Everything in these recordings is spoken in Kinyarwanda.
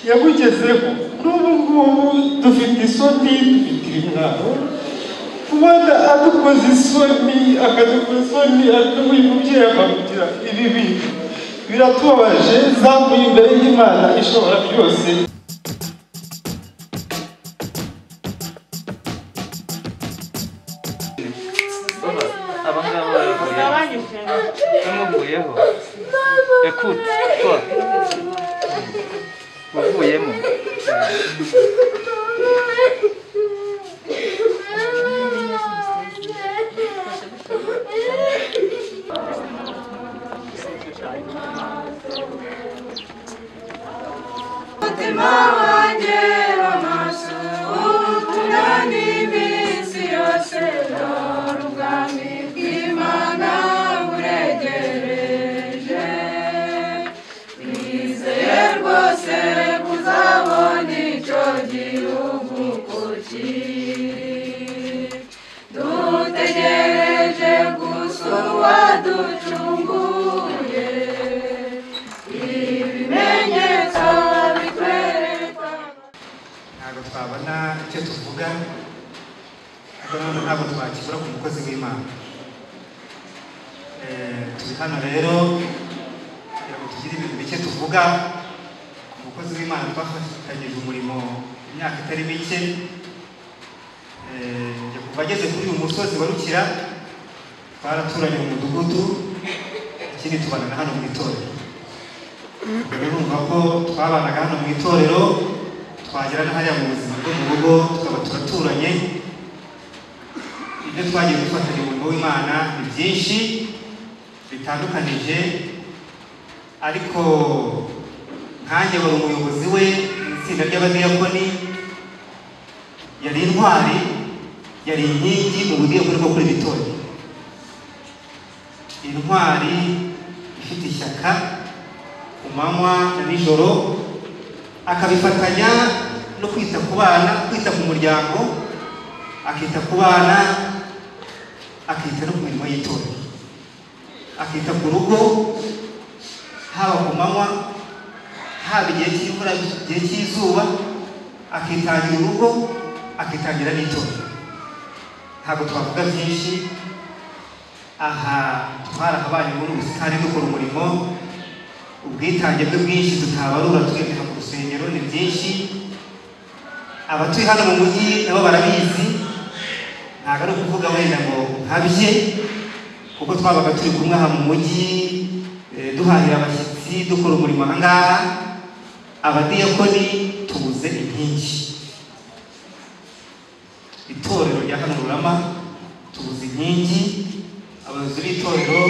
Yabugezeho. N'ubu ngubu dufite isoni, dufite ibimwaro kubona adukoze isoni, akadukoza isoni, uyu mubyeyi akamugira ibi bintu biratubabaje. Zamuye imbere y'Imana ishobora byose. Wavuyemo. Umutima wanjye w'amaso utunani iminsi yose, dore ubwami bw'Imana buregereje. Twizeye rwose kuzabona icyo gihugu ko kiri, dutegereje gusa uwaducunguye. Ibimenyetso bitwereka. Ntabwo twabona icyo tuvuga, ariko nanone ntabwo twakibura ku mukozi w'Imana. Turi hano rero kugira ngo tugire ibintu bike tuvuga ku mukozi w'Imana twafatanyije umurimo imyaka itari mike. Kuva ageze kuri uyu musozi wa Rukira twaraturanye mu mudugudu, ikindi tubana hano mu itorero. Urumva ko twabanaga hano mu itorero, twagera na hariya mu buzima bwo mu rugo tukaba turaturanye. Ibyo twagiye dufatanya umurimo w'Imana ni byinshi bitandukanije, ariko nkanjye wari umuyobozi we mu itsinda ry'abadiyakoni. Yari intwari, yari inkingi mu budiyakoni bwo kuri iri torero, intwari ifite ishyaka ku manywa na nijoro, akabifatanya no kwita ku bana, kwita ku muryango, akita ku bana, akita no ku mirimo y'itorero, akita ku rugo, haba ku manywa, haba igihe cy'imvura, igihe cy'izuba, akitangira urugo, akitangira n'itorero. Ntabwo twavuga byinshi aha, twarahabanye muri ubusitani dukora umurimo, ubwitange bwe bwinshi tutabarura twemera mu rusengero ni byinshi. Abatuye hano mu mujyi nabo barabizi, ntabwo ari ukuvuga wenda ngo nkabye, kuko twabaga turi kumwe aha mu mujyi, duhahira abashyitsi, dukora umurimo aha ngaha. Abadiyakoni tubuze inkingi, itorero rya hano Rurama tubuze inkingi. Abayobozi b'itorero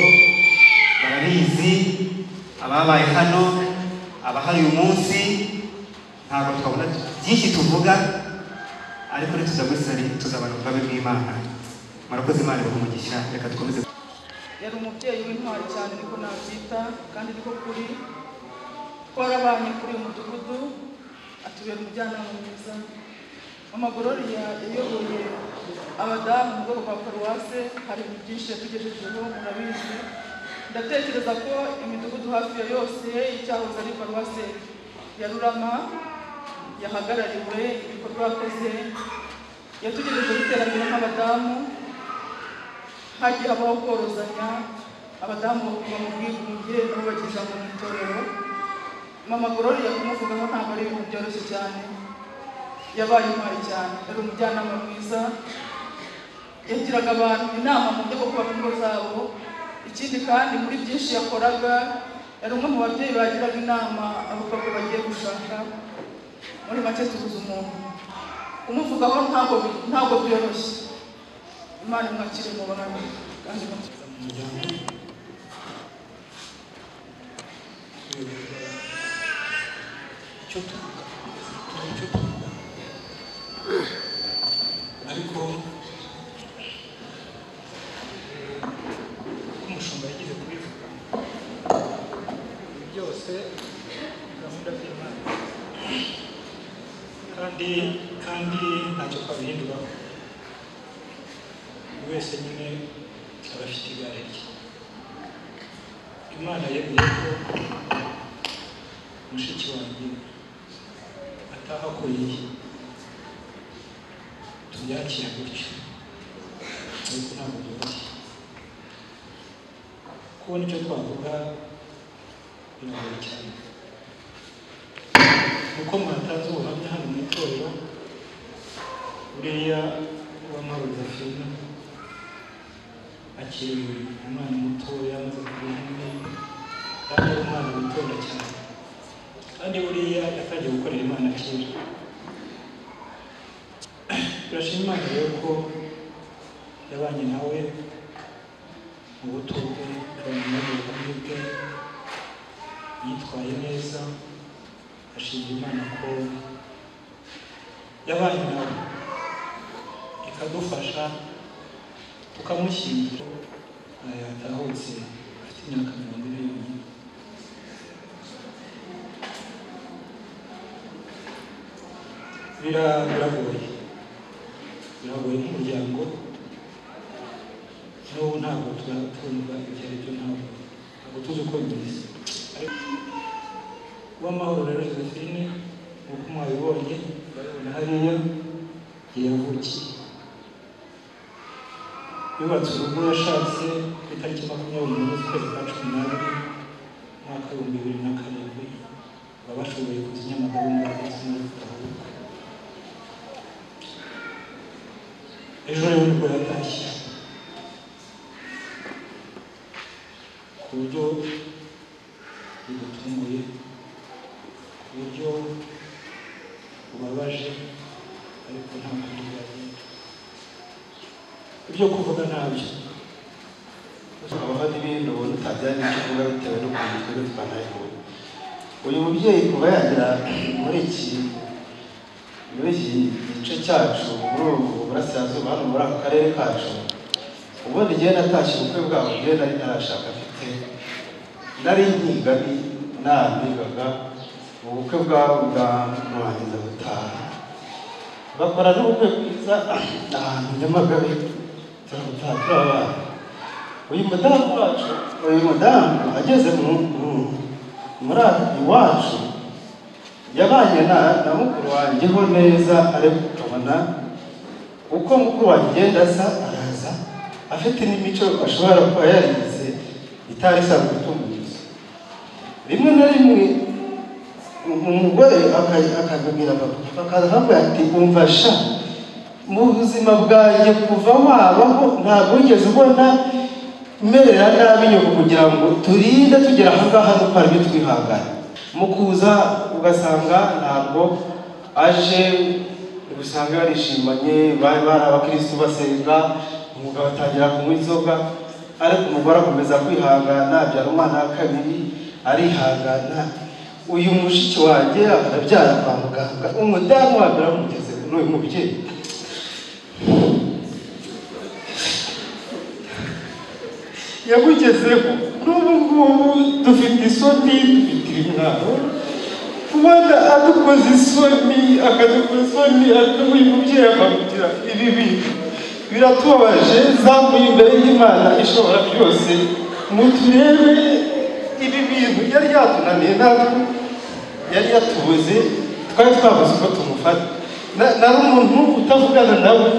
barabizi, ababaye hano, abahari uyu munsi. Ntabwo twabona byinshi tuvuga, ariko nituzagwisari tuzabana ubwami bw'Imana. Murakoze, Imana ibahe umugisha. Reka dukomeze. Yari umubyeyi w'intwari cyane, niko nabyita, kandi niko kuri. Twarabanye kuri uyu mudugudu, atubera umujyanama mwiza. Mama Gloria yayoboye abadamu mu rwego rwa paruwase, hari ibintu byinshi yatugejejeho, murabizi. Ndatekereza ko imidugudu hafi ya yose y'icyahoze ari paruwase ya Rurama yahagarariwe ibikorwa yakoze, yatugejejeho iterambere nk'abadamu. Hagiye habaho korozanya, abadamu bakuva mu bwigunge nabo bagira ijambo mu itorero. Mama Gloria kumuvugaho ntabwo ari ibintu byoroshye cyane, yabaye intwari cyane, yari umujyanama mwiza, yagiraga abantu inama mu buryo bwo kubaka ingo zabo. Ikindi kandi muri byinshi yakoraga, yari umwe mu babyeyi bagiraga inama abakobwa bagiye gushaka. Muri make tubuze umuntu kumuvugaho ntabwo byoroshye. Imana imwakire mu bantu kandi icyo tuvuga, icyo tuvuga, ariko umushumba yagize kubivuga, ibi byose gahunda z'Imana, kandi ntacyo twabihinduraho. Buri wese nyine aba afite igare rye. Imana yemeye ko mushiki wanjye Ataha kuriya tubyakira gutyo, ariko ntabwo byoroshye kubona icyo twavuga, biragoye cyane. Uko mwatanze ubuhamya hano mu itorero, uriya Uwamahoro Josephine akiri umwana mutoya, amaze kuba inkumi, kandi ari umwana witonda cyane, kandi buriya yatangiye gukorera Imana kera. Turashima Imana rero ko yabanye nawe mu buto bwe, ikabana nawe mu bukumi bwe, yitwaye neza. Ashimira Imana ko yabanye nawe ikadufasha tukamushyingira. Yatahutse afite imyaka 40 yonyine. Biragoye, biragoye nk'umuryango. N'ubu ntabwo turumva ibyo ari byo, ntabwo tuzi uko bimeze. Uwamahoro rero Josephine, nk'uko mwabibonye, urabibona hariya igihe yavukiye, yubatse urugo, yashatse ku itariki 24 z'ukwezi kwa 12 umwaka 2007. Baba bashoboye kuza i Nyamagabe muri gutaha ubukwe. Ejo rero nibwo yatashye ku buryo bidutunguye, ku buryo bubabaje, ariko nta kundi byagenda, ibyo kuvuga ntabyo. Habaho n'ibindi ubona utagira n'icyo uvuga bitewe n'ukuntu twebwe twanabibonye. Uyu mubyeyi kuva yagera muri iki gice cyacu, muri ubu burasirazuba, hano muri aka karere kacu, ubundi igihe natashye ubukwe bwabo, igihe nari ntarashaka, mfite nari nkiga, nanigaga, ubukwe bwabo bwamurangiza gutaha, bakora n'ubukwe bwiza ahantu Nyamagabe, turabutaha turabana. Uyu mudamu wacu, uyu mudamu ageze muri iwacu, yabanye na mukuru wanjye ho neza, ariko ukabona uko mukuru wanjye agenda asa, araza afite n'imico ashobora kuba yarize itari isanzwe itumunyuze. Rimwe na rimwe umugore akabwira papa, akaza akamubwira ati: "Umva sha, mu buzima bwanjye kuva wabaho ntabwo wigeze ubona merera nabi nyoko, kugira ngo turinde tugera aha ngaha nuko hari ibyo twihangana." Mu kuza ugasanga ntabwo aje, usanga barishimanye, bari bari abakirisitu basenga, umugabo atangira kunywa inzoga, ariko umugore akomeza kwihangana, abyara umwana wa kabiri arihangana. Uyu mushiki wanjye arabyara kwa muganga, umudamu wa mbere amugeze n'uyu mubyeyi. Yamugezeho. N'ubu ngubu dufite isoni, dufite ibimwaro kubona adukoze isoni, akadukoza isoni, uyu mubyeyi akamugira ibi bintu biratubabaje. Zamuye imbere y'Imana ishobora byose, muturebe ibi bintu yari yatunaniye natwe, yari yatubuze, twari twabuze uko tumufata. Nari umuntu utavugana nawe,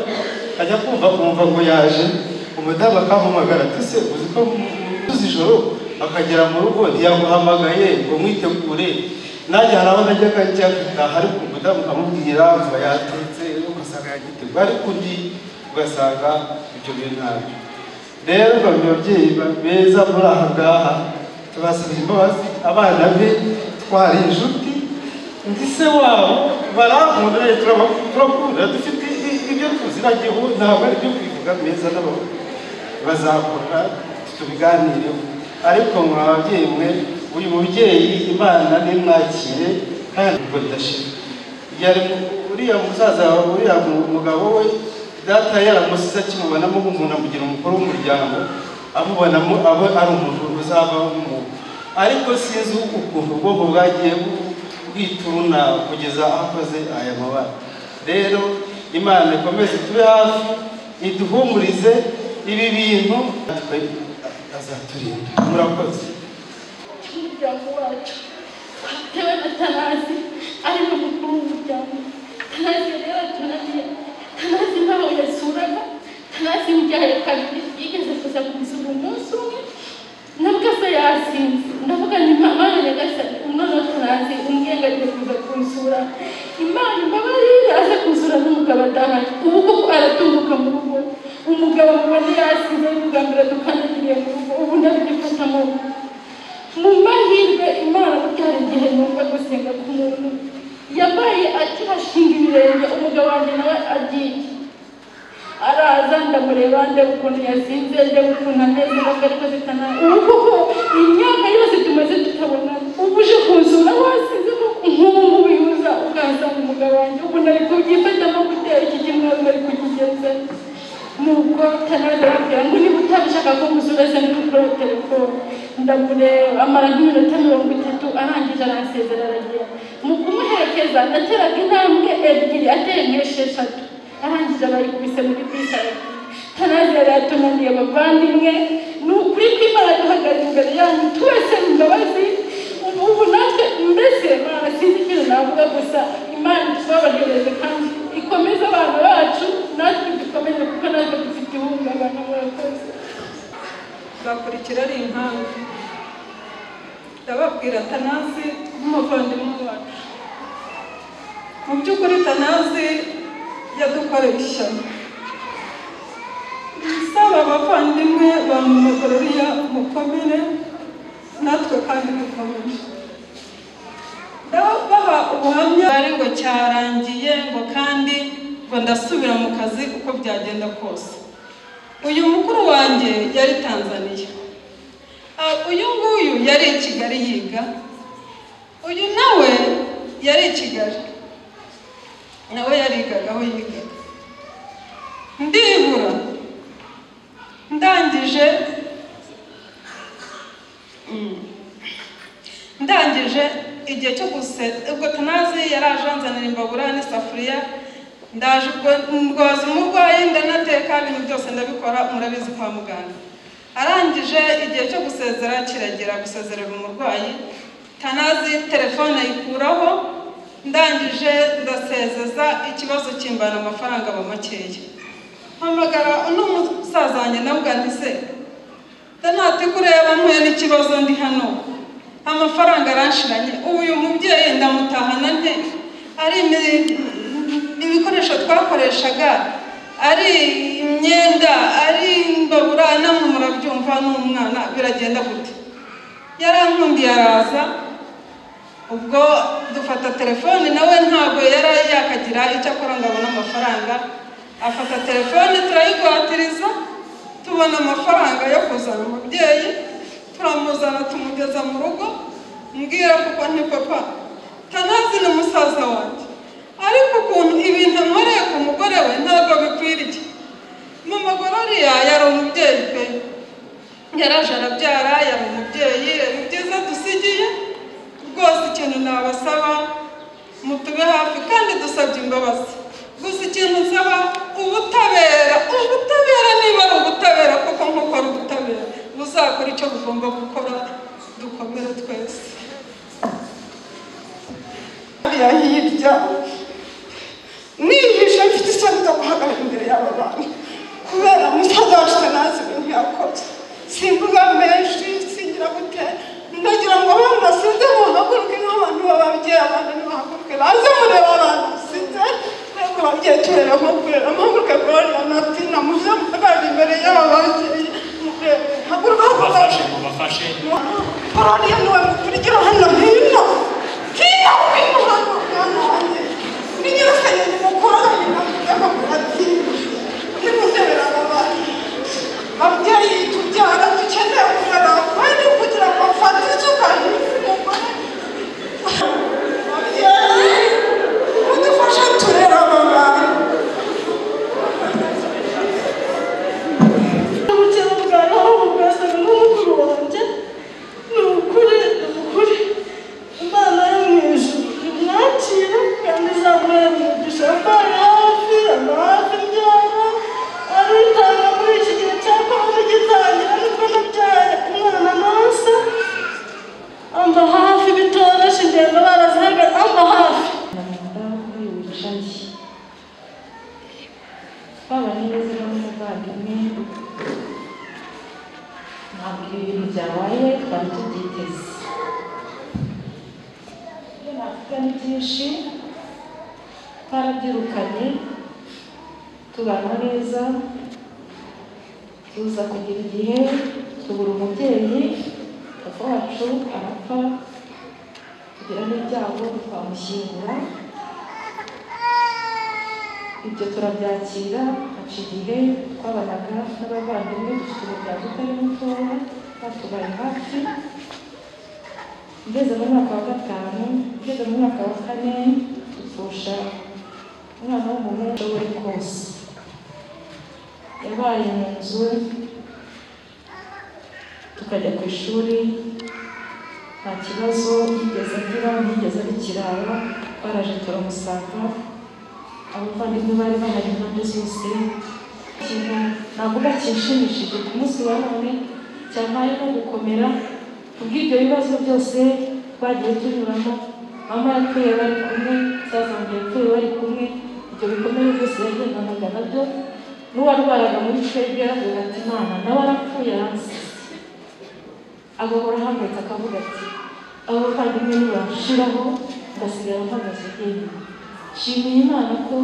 ajya kumva kumva ngo yaje, umudamu akampamagara ati: "Se uzi ko uzi ijoro akagera mu rugo ntiyaguhamagaye ngo mwitegure?" Nanjye hari aho najyaga njya gutaha, ariko umudamu akamubwira ngo yatetse, ugasanga yagiteguye, ariko undi ugasanga ibyo bintu ntabyo. Rero ababyeyi beza muri aha ngaha, tubasabye imbabazi. Abana be twari inshuti, ndi se wabo, barankunda, turakunda, dufite ibyo tuziranyeho, ntabwo ari ibyo kwivuga meza, n'abo bazakora tubiganireho. Ariko mwa babyeyi mwe, uyu mubyeyi Imana nimwakire kandi ubwo ridashira. Yari uriya musaza, uriya mugabo we, data yaramusize akimubonamo nk'umuntu amugira umukuru w'umuryango, amubonamo abo ari umuntu uzava umuntu, ariko sinzi ukuntu ubwonko bwagiye bwituruna kugeza aho akoze aya mabara. Rero Imana ikomeze tube hafi, iduhumurize ibi bintu, natwe azaturinda. Murakoze. Cy'umuryango wacu twatewe na Tanazi ari we mukuru w'umuryango. muryango. Tanazi yari yaratunaniye, Tanazi ntaho yasuraga, Tanazi mbyaye kabiri yigeze kuza kumusura umunsi umwe, nabwo se yasinze. Ndavuga nti Mana Nyagasani, noneho Tanazi umbwiye ngo agiye kuza kunsura, Imana imbabarire aze kunsura n'umugabo adahari. Ubu koko aratunguka mu rugo, umugabo mubona yasinze ari ubwa mbere dukandagiriye mu rugo, ubu ndabigifatamo mu mahirwe. Imana burya hari igihe numva gusenga k'umuntu yabaye akihashinga ibirenge, umugabo wanjye nawe agiye araza, ndamureba ndeba ukuntu yasinze, ndeba ukuntu ameze, ndavuga ariko zitana ubu koko imyaka yose tumaze tutabonana, ubu uje kunsura wasinze koko, nk'ubu ngubu yuza ukahasanga umugabo wanjye, ubu nari kubyifatamo gutera iki kimwaro nari kukigenza. Nuko Tanazi arambwira ngo niba utabishaka ko ngusura se ntukore telefone. Ndamureba amara nk'iminota 30, arangije aransezera aragenda. Mu kumuherekeza nateraga intambwe 2 ateye nk'esheshatu, arangije abayikubise muri bisi aragiye. Tanazi yari yatunaniye bavandimwe, ni ukuri kw'Imana duhagaze imbere yanyu twese imbabazi. Ubu natwe mbese Mana sinzi ikintu navuga, gusa Imana itubabarire kandi ikomeze abana bacu, natwe dukomeze kuko natwe dufite ihungabana. Murakoze. Bakurikira ari impanga, ndababwira Tanazi nk'umuvandimwe wacu. Mu by'ukuri Tanazi yadukoreye ishyano. Nsaba abavandimwe ba Mama Gloria mukomere, natwe kandi dukomere. Ndabaha ubuhamya ari ngo cyarangiye, ngo kandi ngo ndasubira mu kazi uko byagenda kose. Uyu mukuru wanjye yari Tanzania, uyu nguyu yari i Kigali yiga, uyu nawe yari i Kigali nawe yarigaga aho yigaga. Ndibura ndangije igihe cyo ubwo Tanazi yaraje anzanira imbabura n'isafuriya, ndaje ubwo ndwaza umurwayi, ndanateka ibintu byose ndabikora, murabizi kwa muganga. Arangije igihe cyo gusezera kiragera, gusezerera umurwayi, Tanazi telefone ayikuraho, ndangije ndasezeza, ikibazo kimbana amafaranga aba makeya. Mpamagara uno musaza wanjye ndavuga nti se Tanati kureba mpuye n'ikibazo ndi hano, amafaranga aranshiranye, ubu uyu mubyeyi ndamutahana nte? Ari ibikoresho twakoreshaga, ari imyenda, ari imbabura, namwe murabyumva n'umwana biragenda gute? Yarankundiye araza, ubwo dufata telefone nawe ntabwo yari yakagira icyo akora ngo abone amafaranga, afata telefone turayigwatiriza, tubona amafaranga yo kuzana umubyeyi, turamuzana tumugeza mu rugo. Mbwira kuko nti papa Tanazi ni musaza wanjye, ariko ukuntu ibintu nkoreye ku mugore we ntabwo bikwiriye. Mama Gloria yari umubyeyi pe, yaraje arabyara, yari umubyeyi, reba ibyiza dusigiye rwose. Ikintu nabasaba mutube hafi kandi dusabye imbabazi. Gusa ikintu nsaba ubutabera, ubutabera niba ari ubutabera kuko nkuko ari ubutabera buzakora icyo bugomba gukora, dukomere twese. Hirya nihishe mfite isoni zo guhagarara imbere y'aba bantu kubera musaza wacu Tanazi ibintu yakoze. Simvuga menshi, singira gute, ndagira ngo abana basinze muhaguruke nk'abantu b'ababyeyi, abana nibahaguruke baze mureba abana basinze, twebwe ababyeyi turera nko kurera. Muhaguruke Gloria na Tina, muze muhagarare imbere y'aba babyeyi murebe. Haguruka, haguruka, mubafashe. Gloria niwe mukuru, hano hino Tina ngwino hano mwana wanjye, ni nyirasenge mukuru hano ati nimundebera aba bana. Ababyeyi tubyara dukeneye kurera kandi kugira ngo mfate isuka umugore. Ababyeyi mudufashe turera aba bana. Ubukene bwawe aho bwasaga n'umukuru wanjye, ni ukuri, ni ukuri. Ntabwo ibintu byabaye twari tubyiteze. Ibyo navuga ni byinshi, twarabyirukanye tubana neza, tuza kugira igihe tubura umubyeyi, papa wacu arapfa, tugira n'ibyago twamushyingura. Ibyo turabyakira, haca igihe twabanaga n'abavandimwe, dufite umuryango utari mutoya, batubaye hafi. Ngeze mu mwaka wa 5, ngeze mu mwaka wa 4, dupfusha umwana w'umuhungu ushoboye kose. Yabaye mu nzu, tukajya ku ishuri, nta kibazo yigeze agira, ntiyigeze abikirara, baraje turamusanga. Abavandimwe bari bahari impande zose. Ikintu navuga kinshimishije ku munsi wa none cyampaye no gukomera kubw'ibyo bibazo byose twagiye tunyuramo. Mama yapfuye bari kumwe, musaza wanjye yapfuye bari kumwe, ibyo bikomere byose yagendanaga nabyo. N'uwarwaraga muri twebwe yaravuga ati Imana nawe arapfuye aransize, agahora ahangayitse akavuga ati abo bavandimwe nibanshiraho ngasigara mpagaze jyenyine. Nshimiye Imana ko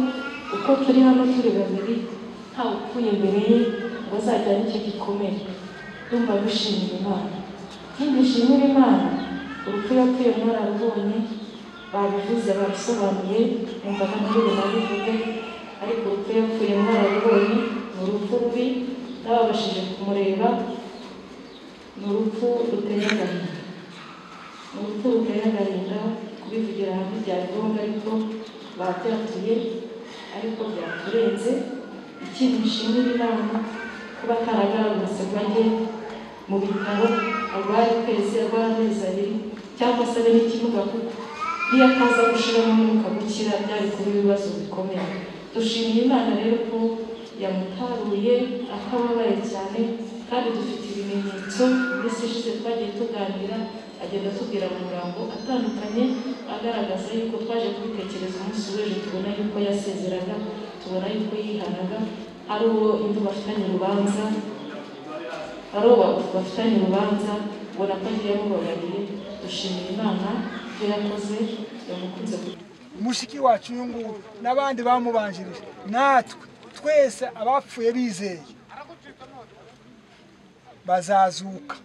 uko turi hano turi babiri ntawe upfuye imbere ye ngo azajyane icyo gikomere. Ndumva bishimira Imana. Ikindi nshimira Imana, urupfu yapfuye mwararubonye, babivuze babisobanuye, numvaga ntari bunabivuge, ariko urupfu yapfuye mwararubonye, ni urupfu rubi, n'ababashije kumureba, ni urupfu ruteye agahinda. Ni urupfu ruteye agahinda, kubivugira hamwe byari ngombwa, ariko babyatuye, ariko byaturenze. Ikindi nshimira Imana kuba ataragaragutse ngo ajye mu bitaro arwaye ukwezi, arwaye amezi abiri, cyangwa se abe n'ikimuga, kuko niyo ataza gushiramo umwuka gukira byari kuba ibibazo bikomeye. Dushimiye Imana rero ko yamutaruye akababaye cyane, kandi dufite ibimenyetso. Iminsi ishize twagiye tuganira, agenda atubwira amagambo atandukanye agaragaza yuko twaje kubitekereza umunsi w'ejo, tubona yuko yasezeraga, tubona yuko yihanaga, ari uwo imvu bafitanye urubanza, ari uwo bafitanye urubanza, ubona ko agiye amubabariye. Dushimira Imana ibyo yakoze, yamukunze. Mushiki wacu uyu nguyu n'abandi bamubanjirije, natwe twese abapfuye bizeye bazazuka,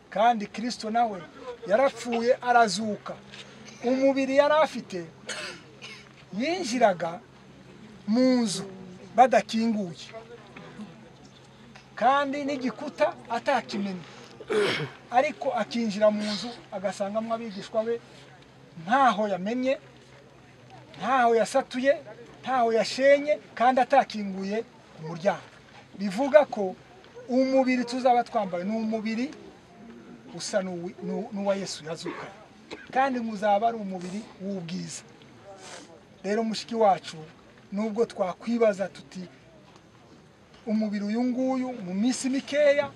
kandi Kristo nawe yarapfuye arazuka. Umubiri yari afite yinjiraga mu nzu badakinguye, kandi n'igikuta atakimenya, ariko akinjira mu nzu agasangamo abigishwa be, ntaho yamenye, ntaho yasatuye, ntaho yashenye, kandi atakinguye umuryango. Bivuga ko umubiri tuzaba twambaye ni umubiri usa n'uwa Yesu yazuka, kandi muzaba ari umubiri w'ubwiza. Rero mushiki wacu, nubwo twakwibaza tuti umubiri uyu nguyu mu minsi mikeya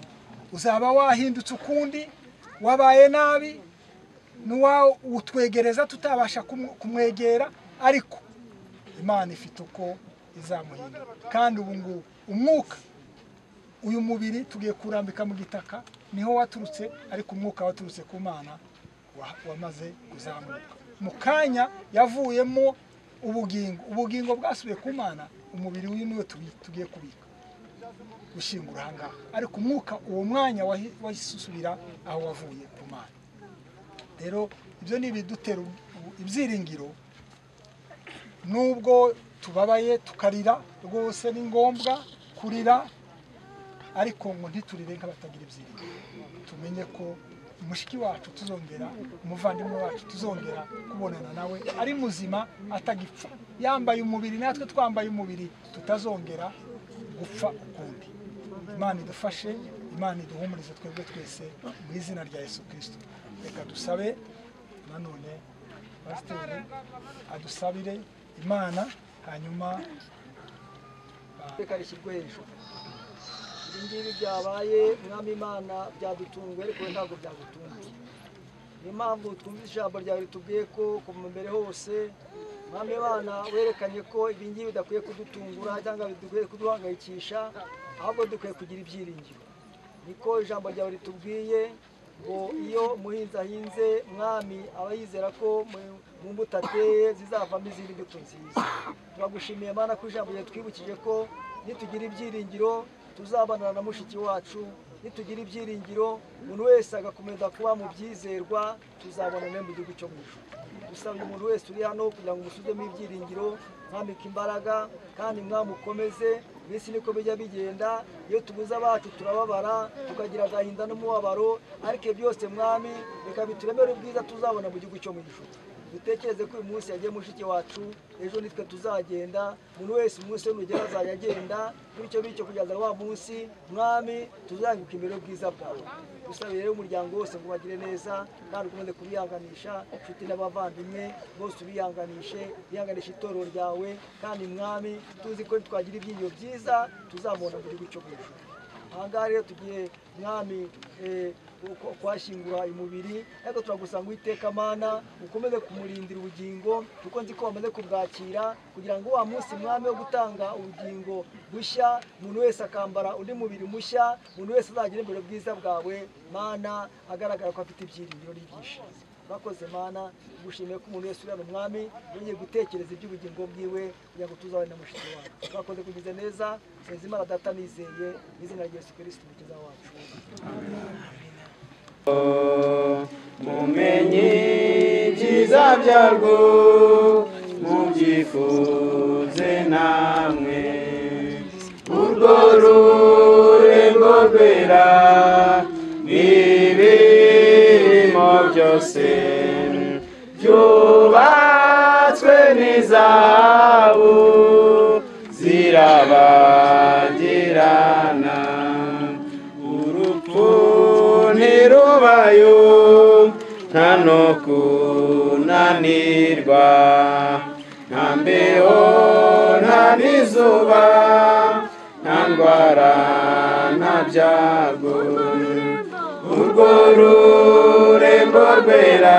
uzaba wahindutse ukundi, wabaye nabi, n'uwutwegereza tutabasha kumwegera, ariko Imana ifite uko izamuhindura. Kandi ubu ngubu umwuka uyu mubiri tugiye kurambika mu gitaka niho waturutse, ariko umwuka waturutse ku Mana wamaze kuzamuka. Mu kanya yavuyemo ubugingo, ubugingo bwasubiye ku Mana, umubiri w'uyu niwe tugiye kubika gushyingura aha ngaha, ariko umwuka uwo mwanya wahisubira aho wavuye ku Mana. Rero ibyo ni ibidutera ibyiringiro, nubwo tubabaye tukarira, rwose ni ngombwa kurira, ariko ngo ntiturire nk'abatagira ibyiringiro. Tumenye ko mushiki wacu tuzongera, umuvandimwe wacu tuzongera kubonana nawe ari muzima, atagipfa, yambaye umubiri natwe twambaye umubiri, tutazongera gupfa ukundi. Imana idufashe, Imana iduhumurize twebwe twese mu izina rya Yesu Kristo. Reka dusabe nanone pasiteri adusabire Imana, hanyuma reka rishyirwe hejuru. Ibi ngibi byabaye Mwami Imana byadutunguye, ariko ntabwo byagutunguye. Niyo mpamvu twumvise ijambo ryawe ritubwiye ko kuva mbere hose Mwami Imana werekanye ko ibi ngibi bidakwiye kudutungura cyangwa bidakwiye kuduhangayikisha, ahubwo dukwiye kugira ibyiringiro. Niko ijambo ryawe ritubwiye ngo iyo umuhinzi ahinze, Mwami, aba yizera ko mu mbuto ateye zizavamo izindi mbuto nziza. Turagushimiye Mana ko ijambo ryawe twibukije ko nitugira ibyiringiro tuzabana na mushiki wacu, nitugira ibyiringiro umuntu wese agakomeza kuba mu byizerwa tuzabona mu gihugu cyo mu ijuru. Dusaba umuntu wese uri hano kugira ngo umusubizemo ibyiringiro, mwambike imbaraga kandi mwamukomeze. Iminsi niko bijya bigenda, iyo tubuze abacu turababara tukagira agahinda n'umubabaro, ariko byose Mwami reka bituremere ubwiza tuzabona mu gihugu cyo mu ijuru. Dutekereze ko uyu munsi yagiye mushiki wacu, ejo nitwe tuzagenda, umuntu wese umunsi nugera azajya agenda, bityo bityo kugeza wa munsi Mwami tuzanguka imbere y'ubwiza bwawe. Dusabe rero umuryango wose ngo bagire neza kandi ukomeze kubihanganisha, inshuti n'abavandimwe bose ubihanganishe, bihanganishe itorero ryawe, kandi Mwami tuzi ko twagira ibyiringiro byiza tuzamubona mu gihugu cyo mu ijuru. Aha ngaha rero tugiye Mwami kwashyingura umubiri, ariko turagusanga Uwiteka Mana ukomeze kumurindira ubugingo, kuko nzi ko wamaze kubwakira, kugira ngo wa munsi Mwami wo gutanga ubugingo bushya, umuntu wese akambara undi mubiri mushya, umuntu wese azagira imbere bwiza bwawe Mana, agaragara ko afite ibyiringiro n'ibyishimo. Urakoze Mana, gushimiye ko umuntu wese uri hano Mwami yongeye gutekereza iby'ubugingo bwiwe kugira ngo tuzabane na mushiki wacu. Urakoze kugize neza, senze Imana Data nizeye mu izina rya Yesu Kristo umukiza wacu. Mumenye ibyiza byarwo, mubyifuze namwe, urwo rurembo rwera n'ibirimo byose byubatswe n'izahabu zirabagirana. Urupfu ntirubayo, nta no kunanirwa, nta mbeho nta n'izuba, nta ndwara nta byago. Urwo rurembo rwera